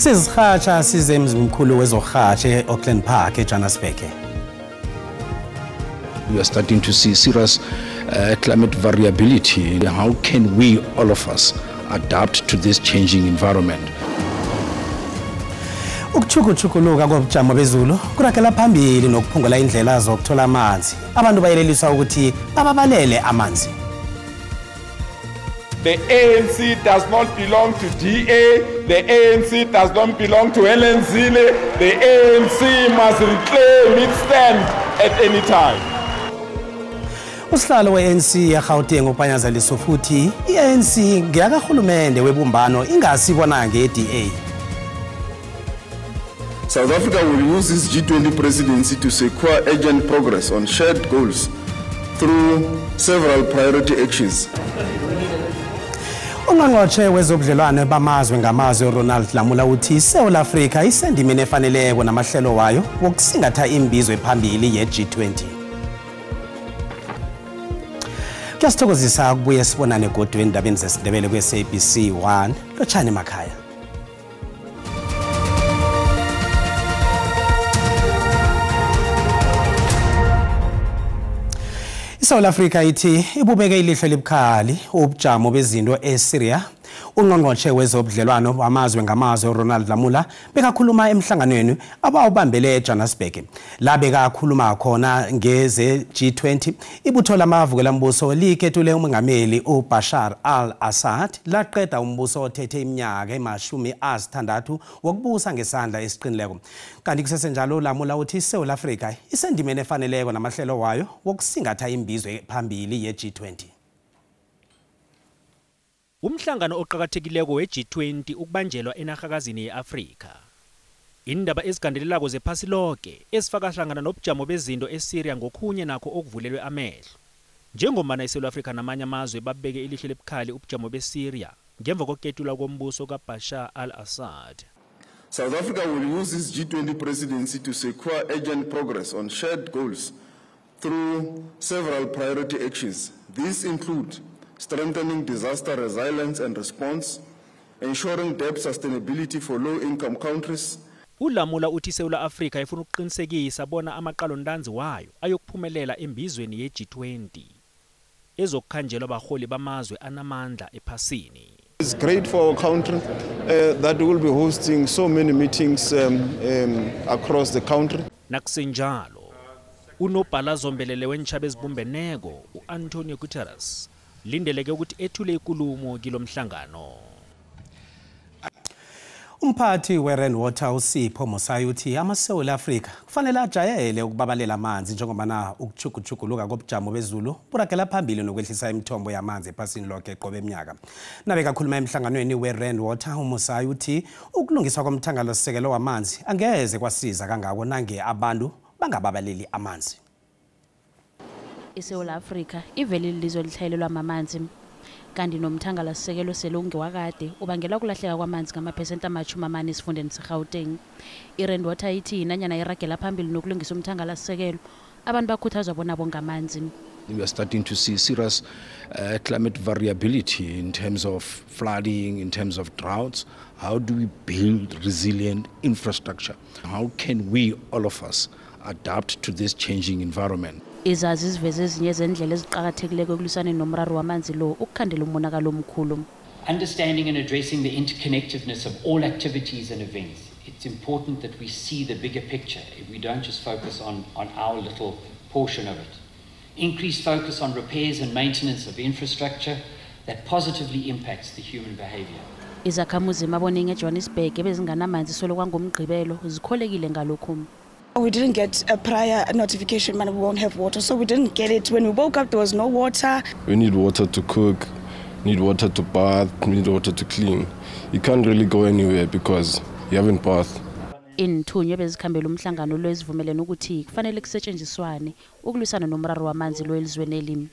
Sizihatsha size emzimkhulu wezokurhatjha e-Auckland Park eJohannesburg. We are starting to see serious climate variability. How can we, all of us, adapt to this changing environment? Ukuchukutshukuluka kobujamo bezulu kuragela phambili nokuphungula indlela zokuthola amanzi. Abantu bayeleliswa ukuthi bababalele amanzi. The ANC does not belong to DA, the ANC does not belong to Helen Zille. The ANC must reclaim its stand at any time. Usihlalo we-ANC eGauteng uPanyaza Lesufi uthi i-ANC ngeyakarhulumende webumbano ingasibona nge-DA. South Africa will use its G20 presidency to secure urgent progress on shared goals through several priority actions. Ungqongqotjhe wezobudlelwane bamazwe ngamazwe uRonald Lamola uthi iSouth Africa isendimeni efaneleko namahlelo wayo wokusingatha imbizo ephambili ye-G20. Kuyasithokozisa ukubuye sibonane godu endabeni zesiNdebele kwe-SABC 1. Lotjhani emakhaya. ISouth Africa ithi ibubeke ilihlo elibukhali ubujamo bezinto eSyria. Ungqongqotjhe wezobudlelwano bamazwe ngamazwe uRonald Lamola bekakhuluma emhlanganweni abawubambele eJohannesburg. La bekakhuluma khona ngeze G20. Ibutho lamavukelambuso liketule umongameli uBashar al-Assad laqeda umbuso othethe iminyaka ema-60 wokubusa ngesandla esiqinileko. Kanti kusesenjalo Lamola uthi iSouth Africa isendimeni efaneleko namahlelo wayo wokusingatha imbizo phambili ye-G20. Umhlangano oqakathekileko we-G20 ukubanjelwa enarhakazini ye-Afrika. Indaba ezigandelelako zephasi loke ezifaka hlangana nobujamo bezinto eSyria ngokhunye nakho okuvulelwe amehlo. Njengombana iSouth Africa namanye amazwe babeke ilihlo lebukhali ubujamo beSyria ngemva kokuketulwa kombuso kaBashar al-Assad. South Africa will use its G20 presidency to secure urgent progress on shared goals through several priority actions. These include strengthening disaster resilience and response, ensuring debt sustainability for low-income countries. ULamola uthi iSouth Africa ifuna ukuqinisekisa bona amaqalontanzi wayo ayokuphumelela embizweni ye-G20 ezokukhanjelwa abaholi bamazwe anamandla ephasini. It's great for our country that we will be hosting so many meetings across the country. Nakusenjalo, unobhala zombelele wentshaba ezibumbeneko uAntonio Guterres lindeleke ukuthi ethule ikulumo kilomhlangano. Umphathi we-Rand Water uSipho Mosai uthi amaSouth Africa kufanele ajayele ukubabalela amanzi njengoba ukuchugutshuguluka kobujamo bezulu buragela phambili nokwehlisa imithombo yamanzi ephasini lonke qobe eminyaka. Nabekakhuluma emhlanganweni we-Rand Water uMosai uthi ukulungiswa komthangalosisekelo wamanzi angeze kwasiza kangako nange abantu bangababaleli amanzi. ISouth Africa ivele lilizwe elitlhayelelwa mamanzi kanti nomthangalasisekelo sele ungewakade ubangela ukulahleka kwamanzi ngamaphesenti ama-40 esifundeni seGauteng. I-Rand Water ithi nanyana iragela phambili nokulungisa umthangalasisekelo abantu bakhuthazwa bona bongamanzi. We are starting to see serious climate variability in terms of flooding, in terms of droughts. How do we build resilient infrastructure? How can we, all of us, adapt to this changing environment? Izazi ziveze ezinye zendlela eziqakathekileko ekulwisaneni nomraro wamanzi lo ukukhandela umonakalo omkhulu. Understanding and addressing the interconnectedness of all activities and events. It's important that we see the bigger picture if we don't just focus on our little portion of it. Increased focus on repairs and maintenance of infrastructure that positively impacts the human behavior. Izakhamuzi emaboneng eJohannesburg ebezinganamanzi solo kwangomgqibelo zikholekile ngalokhu. We didn't get a prior notification man we won't have water, so we didn't get it. When we woke up, there was no water. We need water to cook, need water to bath, need water to clean. You can't really go anywhere because you haven't bathed. Iinthunywa bezikhambela umhlangano lo ezivumelene ukuthi kufanele kusetshenziswane ukulwisana nomraro wamanzi lo elizweni elimi.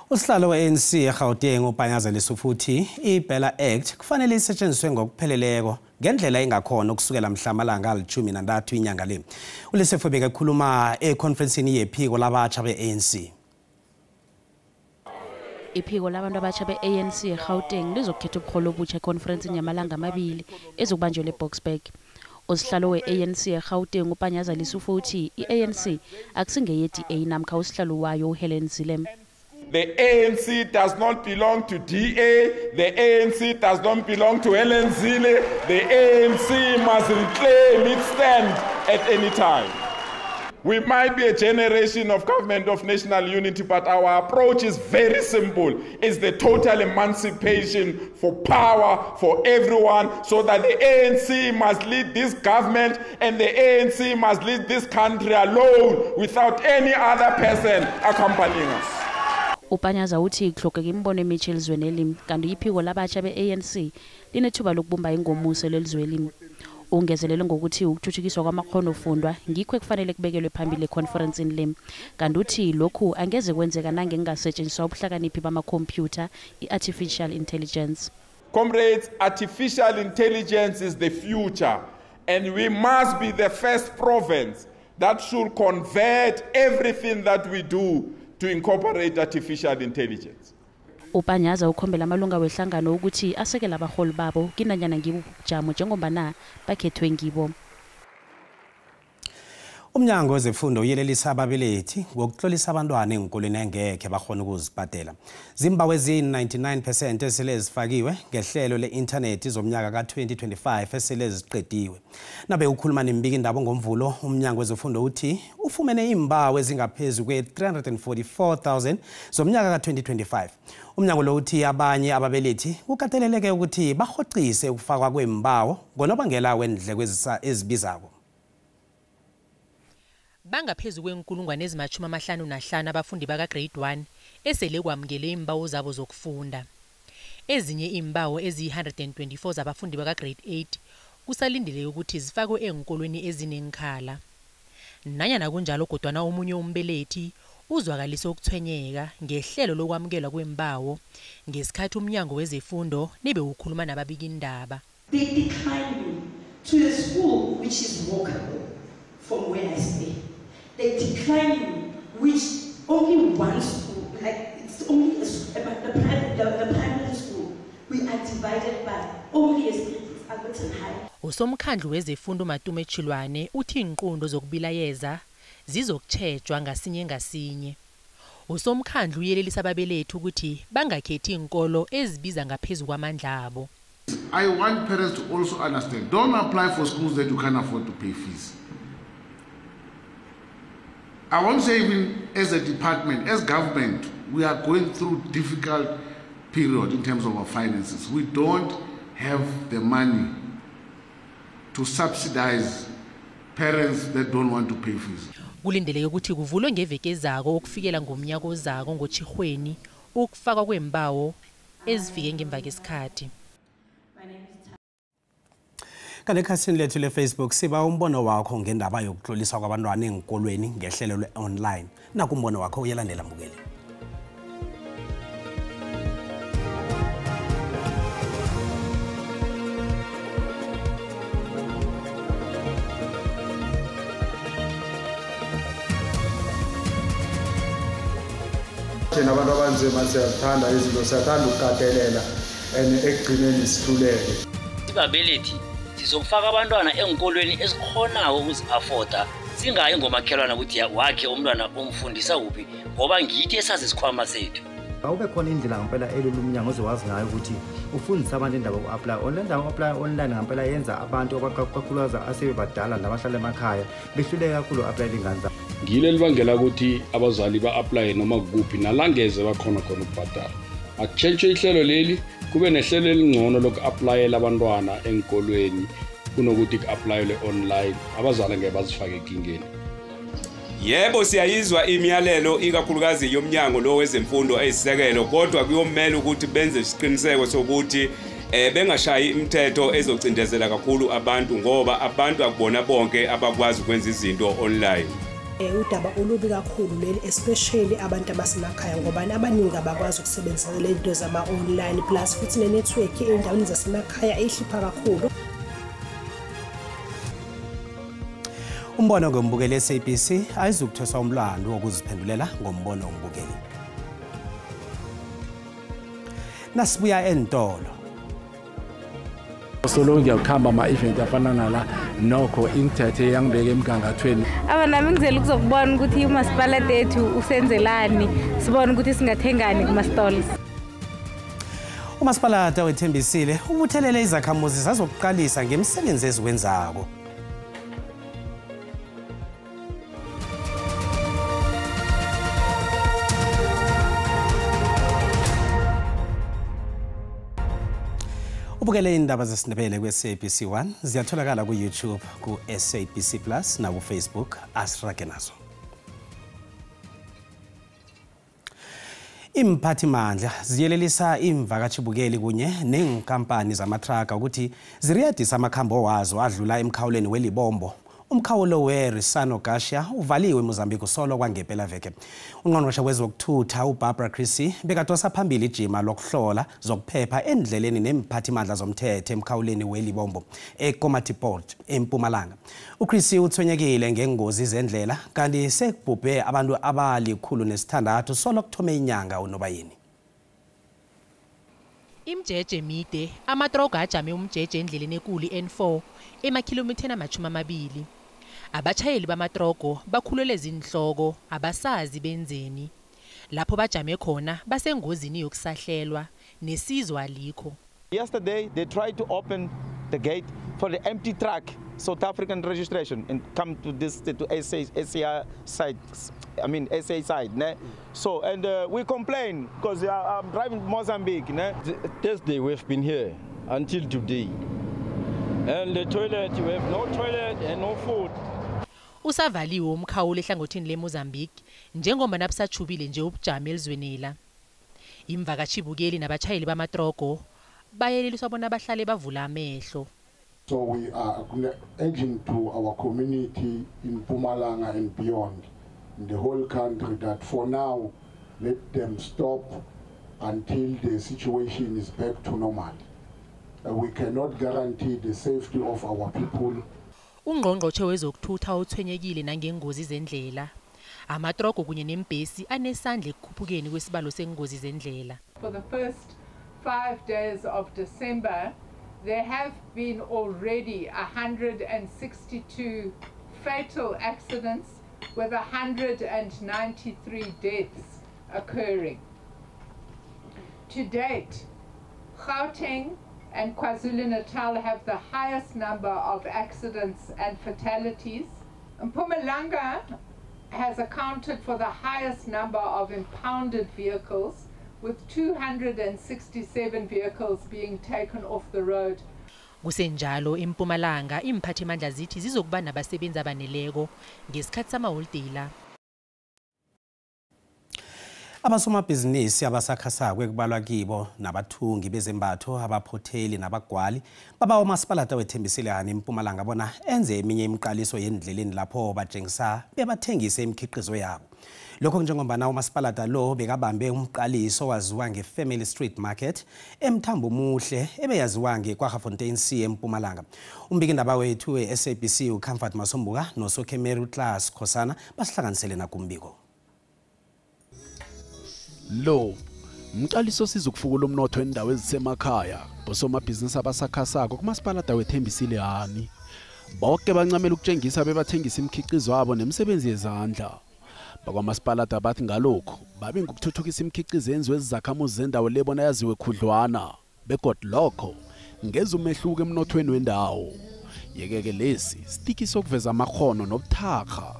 Usihlalo we-ANC eGauteng uPanyaza Lesufi uthi i-Bela Act kufanele isetshenziswe ngokupheleleko ngendlela engakhona ukusukela mhla amalanga ali-13 inyanga le. ULesufi bekakhuluma ekhonferensini yephiko labatsha be-ANC. Iphiko labantu abatsha be-ANC eGauteng lizokukhetha ubuholi obutsha ekhonferensini yamalanga amabili ezokubanjelwa eBoksburg. Usihlalo we-ANC eGauteng uPanyaza Lesufi uthi i-ANC akusingeye-DA namkha usihlalo wayo uHelen Zille. The ANC does not belong to DA, the ANC does not belong to Helen Zille. The ANC must reclaim its stand at any time. We might be a generation of government of national unity, but our approach is very simple. It's the total emancipation for power for everyone, so that the ANC must lead this government and the ANC must lead this country alone without any other person accompanying us. uPanyaza uthi kuhlogeka imibono emitsha elizweni elimi, kanti iphiko labatsha be-ANC linethuba lokubumba ingomuso lelizwe. Ungezelele ngokuthi ukuthuthukiswa kwamakghonofundwa ngikho ekufanele kubekelwe phambili ekhonferensini le, kanti uthi lokhu angeze kwenzeka nange kungasetshenziswa ubuhlakaniphi bamakhompyutha, i-artificial intelligence. Comrades, artificial intelligence is the future, and we must be the first province that should convert everything that we do to incorporate artificial intelligence. uPanyaza ukhombela amalunga wehlangano ukuthi asekele abaholi babo kinanyana ngibo ubujamo njengombana bakhethwe ngibo. Umnyango wezefundo uyelelisa ababelethi ngokuhlolisa abantwana enkolweni engekhe bakhona ukuzibhadela. Zimbawo eziyi-99% esele zifakiwe ngehlelo le-inthanethi zomnyaka ka-2025 esele ziqediwe. Nabe ukhuluma nembiki indaba ngomvulo, umnyango wezefundo uthi ufumene imbawo ezingaphezu kwe-344,000 zomnyaka ka-2025. Umnyango lo uthi abanye ababelethi kukateleleke ukuthi bahoxise ukufakwa kwembawo ngonobangela wendleko ezibizako. Bangaphezu kwenkulungwane eziyi-55 abafundi baka grade 1 esele kwamukele imbawo zabo zokufunda. Ezinye imbawo eziyi-124 zabafundi baka grade 8 kusalindeleke ukuthi zifakwe enkolweni ezinenkhala. Nanyana kunjalo kodwana omunye umbelethi uzwakalise ukuthwenyeka ngehlelo lokwamukelwa kwembawo ngesikhathi umnyango wezefundo nibe ukhuluma nababikindaba. They declined me to a school which is walkable from where I stay. They declined me, which only one school, like it's only the primary school. We are divided by only a street, it's Alberton High. Usomkhandlu wezefundo Matume Chilwane uthi inqundo zokubilayeza zizokutshejwa ngasinye ngasinye. Usomkhandlu uyelelisa ababelethi ukuthi bangakhethi inkolo ezibiza ngaphezulu kwamandla abo. I want parents to also understand, don't apply for schools that you can't afford to pay fees. I won't say even as a department, as government, we are going through difficult period in terms of our finances. We don't have the money to subsidize parents that don't want to pay fees. Kulindeleke ukuthi kuvulwe ngeveke ezako ukufikela ngomnyaka ozako ngochihweni ukufakwa kwembawo ezifike ngemva kwesikhathi. Kanti ekhasini lethu le-Facebook siba umbono wakho ngendaba yokuhloliswa kwabantwana enkolweni ngehlelo le-online. Naku umbono wakho uyalandela mbukeli. Thina abantu abanzima siyathanda izinto, siyathanda ukukatelela and ekugcineni sihluleke. Sibabelethi sizokufaka abantwana enkolweni esikhonayo ukuzi-afforda, singayi ngomakhelwana ukuthi wakhe umntwana umfundisa kuphi ngoba ngithi esazi isikhwama sethu. Awube khona indlela ngempela elula umnyango ozowazi ngayo ukuthi ufundise abantu indaba yoku-apply online. Indaba yoku-apply online ngempela yenza abantu kakhulukazi asebebadala nabahlala emakhaya behluleke kakhulu u-applyela ingane zabo. Ngilo elibangela ukuthi abazali ba-aplaye noma kuphi nalangeze bakhona khona ukubhadala. Akutshentshwe ihlelo leli kube nehlelo elingcono loku-aplayela abantwana enkolweni kunokuthi ku-aplayelwe online, abazali ngeke bazifake enkingeni. Yebo, siyayizwa imiyalelo ikakhulukazi yomnyango lo wezemfundo eyisisekelo, kodwa kuyomela ukuthi benze isiqiniseko sokuthi bengashayi imithetho ezocindezela kakhulu abantu, ngoba abantu akubona bonke abakwazi ukwenza izinto online. Udaba olubi kakhulu leli, especially abantu abasemakhaya, ngoba abaningi abakwazi ukusebenzisa le zinto zama-online, plus futhi ne-network ey'ndaweni zasemakhaya ihlupha kakhulu. Umbono ngombukeli SABC ayizukuthweswa umlando wokuziphendulela ngombono wombukeli. nasibuya entolo. Solo ngiyakuhamba ama-event afana nala nokho ingithethe yangibeka emgangathweni. Aba nami ngizela ukuzokubona ukuthi umasipalati ethu usenzelani, sibone ukuthi singathengani kuma-stalls. Umasipalata wethembisile ubuthelele izakhamuzi zazokuqalisa ngemisebenzi eziwenzako. Ubukele indaba zesiNdebele kwe-SABC 1 ziyatholakala ku-YouTube, ku-SABC Plus naku-Facebook. Asirage nazo. Imphathimandla ziyelelisa imvakatshibukeli kunye neenkampani zamatraka ukuthi ziriyadisa amakhambo wazo adlula emkhawulweni weLibombo. Umkhawulo we-Risano Garcia uvaliwe eMozambique solo kwangepelaveke. Ungqongqoshe wezokuthutha uBarbara Creecy bekadosa phambili ijima lokuhlola zokuphepha endleleni nemphathimandla zomthetho emkhawuleni weLibombo eKomatipoort eMpumalanga. uCreecy uthwenyekile ngengozi zendlela kanti sekubhubhe abantu abali-106 solo kuthome inyanga uNobayeni. Imjeje mide, amatrogo ajame umjeje endleleni ekulu N4 emakhilomitheni ama-20. Abatshayeli bamatrogo bakhulelwe zinhloko, abasazi benzeni. Lapho bajame khona basengozini yokusahlelwa nesizo alikho. Yesterday they tried to open the gate for the empty truck, South African registration, and come to this to SA side. I mean SA side, ne? So and we complain because I'm driving Mozambique, ne? Thursday we've been here until today, and the toilet, we have no toilet and no food. Usavaliwe umkhawulo ehlangothini leMozambique njengoba nabusachubile nje ubujamo elizweni. Imvakatshibukeli nabatshayeli bamatrogo bayeleliswa bona bahlale bavula amehlo. So we are urging to our community in Mpumalanga and beyond, in the whole country, that for now, let them stop until the situation is back to normal. We cannot guarantee the safety of our people. Ungqongqotjhe wezokuthutha uthwenyekile nangengozi zendlela. Amatrogo kunye nembhesi anesandla ekukhuphukeni kwesibalo sengozi zendlela. For the first 5 days of December, there have been already 162 fatal accidents with 193 deaths occurring. To date, Gauteng and KwaZulu-Natal have the highest number of accidents and fatalities. Mpumalanga has accounted for the highest number of impounded vehicles, with 267 vehicles being taken off the road. Kusenjalo eMpumalanga imphathimandla zithi zizokuba nabasebenzi abaneleko ngesikhathi samaholideyi la. Abasomabhizinisi abasakhasako ekubalwa kibo nabathungi bezembatho, abaphotheli nabagwali baba umasipalata wethembisile hani eMpumalanga bona enze eminye imiqaliso yendleleni lapho batshengisa bebathengise imikhiqizo yabo. Lokho njengombana umasipalata lo bekabambe umqaliso waziwa ngeFamily Street Market emthambo muhle ebeyaziwa ngeKwaggafontein C eMpumalanga. Umbikindaba wethu we-SABC uComfort Masombuka noSokhemeri Class Khosana basihlanganisele nakumbiko. Lo mqaliso sizokufukula umnotho endawo ezisemakhaya bosomabhizinisi abasakhasako kumasipalata wethembisile hani. Bonke bancamela ukutshengisa bebathengisa imikhiqizo yabo nemisebenzi yezandla. Bakwamasipalata bathi ngalokhu babe ngokuthuthukisa imikhiqizo yenziwe izakhamuzi zendawo lebona yaziwe khudlwana begodwa lokho ngeza umehluko emnothweni wendawo. Yeke-ke lesi sitiki sokuveza amakhono nobuthakgha.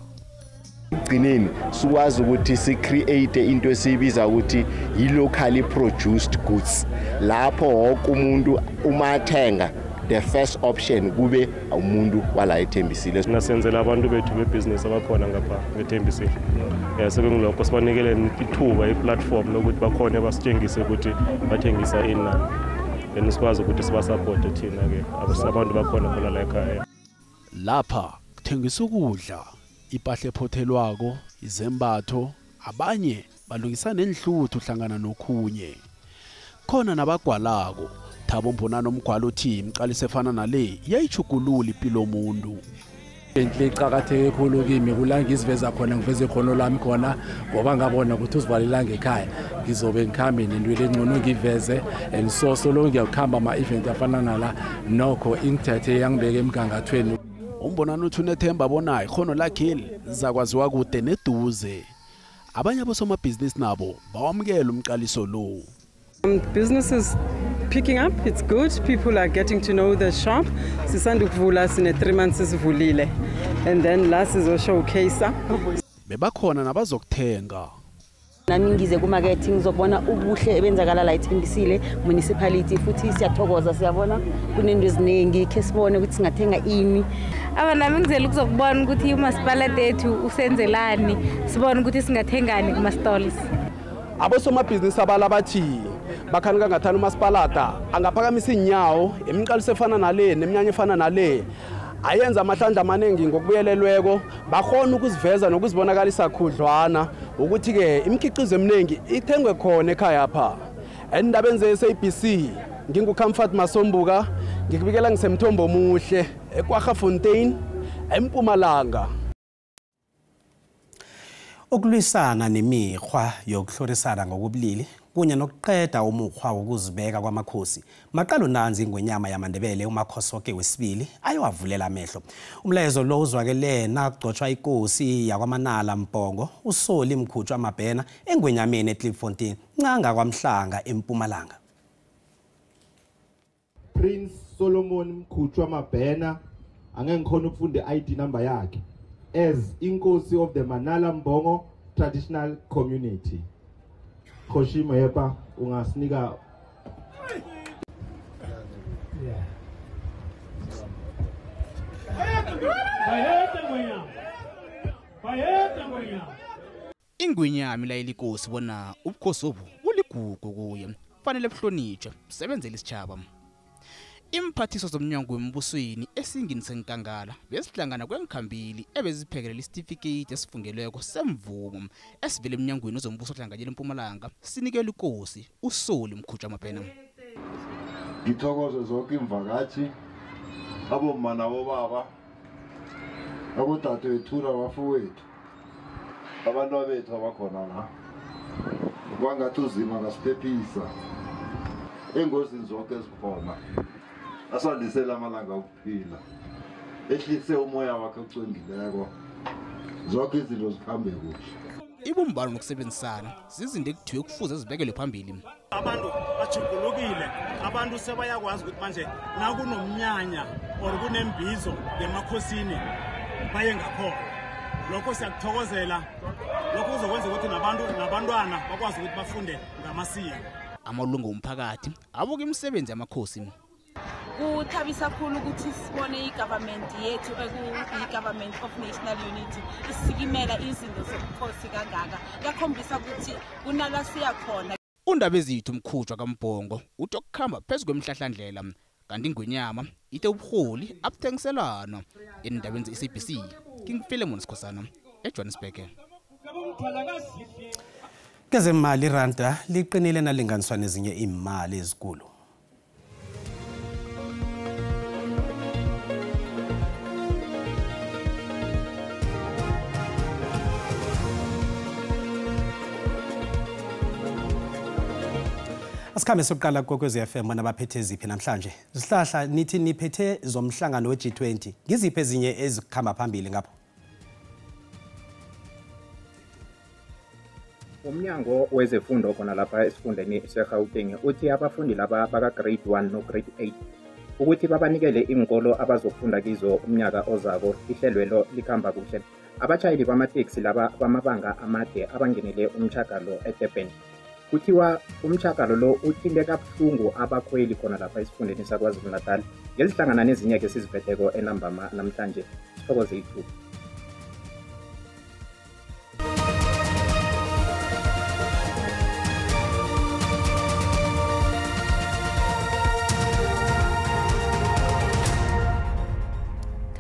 Ekugcineni sikwazi ukuthi si-create into esiyibiza ukuthi yi-locally produced goods, lapho wonke umuntu uma athenga the first option kube umuntu wala eThembisile. Nasenzela abantu bethu bebhizinisi abakhona ngapha eThembisile. Sebengilokho sibanikele ithuba, i-platform lokuthi bakhone basitshengise ukuthi bathengisa ini na. Then sikwazi ukuthi sibasupporte thina-ke abantu bakhona khona la ekhaya. Lapha kuthengisa ukudla, impahla ephothelwako, izembatho, abanye balungisa nenhluthu hlangana nokhunye. Khona nabagwalako. Thabo Mbonani omgwalo uthi imiqaliso efana nale iyayijugulula impilo yomuntu. Into iqakatheke khulu kimi kula ngiziveza khona, ngiveze ikhono lami khona, ngoba ngabona ukuthi uzivalelanga ekhaya ngizobe ngikhambe nento lengcono ngiveze. And so solo ngiyakuhamba ama-event afana nala, nokho ingithethe yangibeka emgangathweni. Umbonano uthi unethemba bona ikhono lakheli lizakwaziwa kude neduze. Abanye abosomabhizinisi nabo bawamukela umqaliso lo. Business is picking up, it's good. People are getting to know the shop. Sisanda ukuvula, sine 3 months sivulile. And then last is showcase. Bebakhona nabazokuthenga. Nami ngize kumakethe ngizobona ubuhle ebenzakala la eThembisile municipality, futhi siyathokoza, siyabona kunento eziningi ke sibone ukuthi singathenga ini. Aba nami ngizela ukuzokubona ukuthi umasipala ethu usenzelani, sibone ukuthi singathengani kuma stalls. Abosomabhizinisi abala bathi bakhanuka ngathana umasipalata angaphakamisa inyawo imiqaliso efana nale neminyanya efana nale ayenza amahlandla amaningi ngokubuyelelweko, bakhona ukuziveza nokuzibonakalisa khudlwana ukuthi ke imikhiqizo eminingi ithengwe khona ekhaya pha. Endabeni ze-SABC nginguComfort Masombuka, ngikubikela ngisemthombo omuhle eKwaggafontein eMpumalanga. Ukulwisana nemikghwa yokuhlorisana ngokobulili kunye nokuqeda umukghwa wokuzibeka kwamakhosi maqalo nanzi ingwenyama yamaNdebele uMakhosoke wesibili ayowavulela amehlo. Umlayezo lo uzwakele nakugcotshwa inkosi yakwaManala Mbhongo uSoli Mkhutshwa Mabhena engwenyameni eKlipfontein ncanga kwaMhlanga eMpumalanga. Prince Solomon Mkhutshwa Mabhena angeke ngikhona ukufunda i-ID number yakhe as inkosi of the Manala Mbongo traditional community. Khoshimo yepa ungasinika. Ingwenyama la ilikosi bona ubukhosi obu buligugu kuye, kufanele buhlonitshwe busebenzele isitjhaba. Imphathiso zomnyango wembusweni esingini senkangala besihlangana kwenkhambili ebeziphekelela isitifiketi esifungelweko semvumo esivele emnyangweni wezombuso ohlanganyela eMpumalanga sinikelwe inkosi uSoli Mkhutshwa Mabhena. Ngithokoze zonke imvakatshi, abomma nabobaba, abodadewethu nabafowethu, abantu bethu abakhona la. Kwangathi uzima ngasiphephisa engozini zonke ezikhona, asandisele amalanga okuphila, ehlise umoya wakhe ocwengileko, zonke izinto zikhambe kuhle. Ibumbano nokusebenzisana zizinto ekuthiwe kufuze zibekelwe phambili. Abantu bajugulukile, abantu sebayakwazi ukuthi manje nakunomnyanya or kunembizo yemakhosini baye ngakhona. Lokho siyakuthokozela, lokho kuzokwenza ukuthi nabantu nabantwana bakwazi ukuthi bafunde ngamasiko. Amalungu omphakathi abuka imisebenzi yamakhosi. Kuthabisa kakhulu ukuthi sibone i-government yethu ekuyi-government of national unity isikimela izinto zobukhosi kangaka, kuyakhombisa ukuthi kunala siya khona. Undabezithu Mkhutshwa kaMbhongo uthi okukhamba phezu kwemhlahlandlela kanti ingwenyama ithe ubuholi abuthengiselwana. Endabeni ze-SABC King Philemon Sikhosana eJohannesburg. Kezemali iranda liqinile nalinganiswa nezinye imali ezikulu. Asikhambe sokuqala kokwezi FM nabaphethe ziphi namhlanje. Zihlahla nithi niphethe zomhlangano we-G20. Ngiziphi ezinye ezikhamba phambili ngapho? Umnyango wezefundo khona lapha esifundeni seGauteng uthi abafundi laba baka grade 1 no grade 8 ukuthi babanikele iinkolo abazokufunda kizo umnyaka ozako. Ihlelwelo likhamba kuhle. Abatshayeli bamateksi laba bamabanga amade abangenele umtjhagalo eDurban, kuthiwa umtjhagalo lo uthinte kabuhlungu abakhweli khona lapha esifundeni saKwaZulu-Natal. Ngezihlangana nezinye ke siziphetheko enambama namhlanje. Sithokoze ithuba.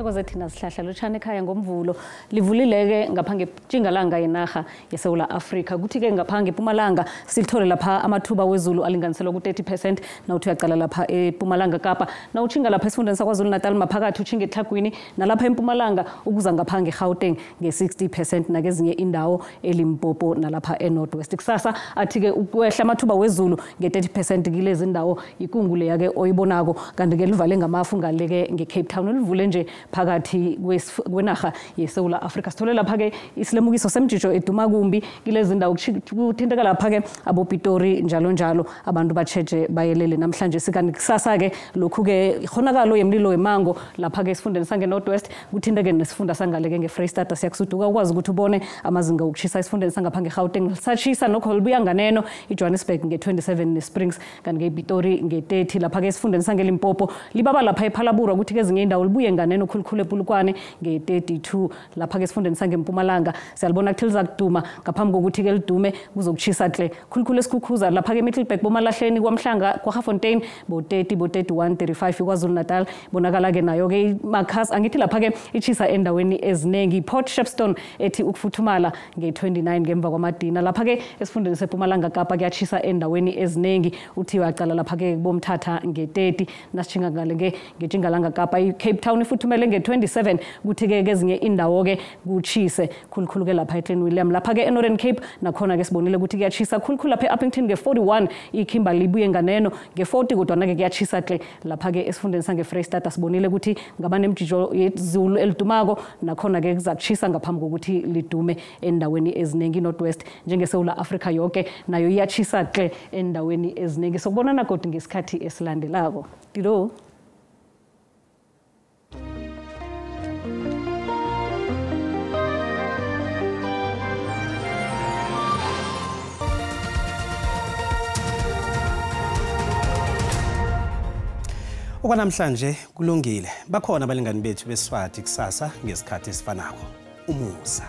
Kuthokoze thina sihlahla lotshani ekhaya ngomvulo livulile-ke ngapha ngetjingalanga yenarha yeSewula Afrika. Kuthi-ke ngapha ngePumalanga silithole lapha amathuba wezulu alinganiselwa ku-30% nawuthi uyaqala lapha ePumalanga Kapa. Nawutjhinga lapha esifundeni saKwaZulu Natal maphakathi utjhinga eTlhagwini nalapha eMpumalanga ukuza ngapha ngeGauteng nge-60% nakezinye indawo eLimpopo nalapha eNorth West. Kusasa athi-ke ukwehla amathuba wezulu nge-30% kilezi ndawo ikungu leya-ke oyibonako, kanti-ke livale ngamafu ngale-ke nge-Cape Town livule nje phakathi kwenarha yeSewula Afrika. Sithole lapha-ke isilemukiso semjijo eduma kumbi kilezi ndawo kuthinteka lapha-ke aboPitori njalo njalo, abantu batjheje bayelele namhlanje. Sikanti kusasa-ke lokhu-ke ikhonakalo yemlilo wemango lapha-ke esifundeni sange-North West kuthinteke nesifunda sangale-ke nge-Freystata. Siyakusuduka ukwazi ukuthi ubone amazinga wokushisa esifundeni sangapha nge-Gauteng lisatshisa nokho libuya nganeno iJohannesburg nge-27 ne-Springs, kanti-ke iPitori nge-30. Lapha-ke esifundeni sangeLimpopo libaba lapha ePhalabura, ukuthi kezinye indawo libuye nganeno khulukhulu ePulukwane nge-32. Lapha-ke esifundeni sangeMpumalanga siyalibona kuthi lizakuduma ngaphambi kokuthi-ke lidume kuzokushisa tle khulukhulu esikhukhuza lapha-ke eMiddelburg boMalahleni kwaMhlanga kwaGafontein bo-30 bo-31 35. iKwaZulu Natal bonakala-ke nayo-ke imakhasi angithi lapha-ke itshisa endaweni eziningi. Port Shepstone ethi ukufuthumala nge-29 ngemva kwamadina. Lapha-ke esifundeni sePumalanga Kapa kuyatshisa endaweni eziningi, uthi uyaqala lapha-ke bomthatha nge-30. Nasitjhinga ngale ngetjingalanga Kapa i-Cape Town ifuthumele nge-27, kuthi-ke kezinye indawo-ke kutshise khulukhulu-ke lapha eClean William. Lapha-ke e-Northern Cape nakhona-ke sibonile ukuthi kuyatshisa khulukhulu lapha e-Upington nge-41, iKimberley ibuye nganeno nge-40, kodwana-ke kuyatshisa tle lapha-ke esifundeni sange-Freystata. Sibonile ukuthi ngaba nemjijo yezulu elidumako nakhona-ke kuzakutshisa ngaphambi kokuthi lidume endaweni eziningi. I-North West njengeSewula Afrika yoke nayo iyatshisa tle endaweni eziningi. Sokubonana godu ngesikhathi esilandelako. Dilo. Okwanamhlanje kulungile. Bakhona abalingani bethu beSwati kusasa ngesikhathi esifanako. Umusa.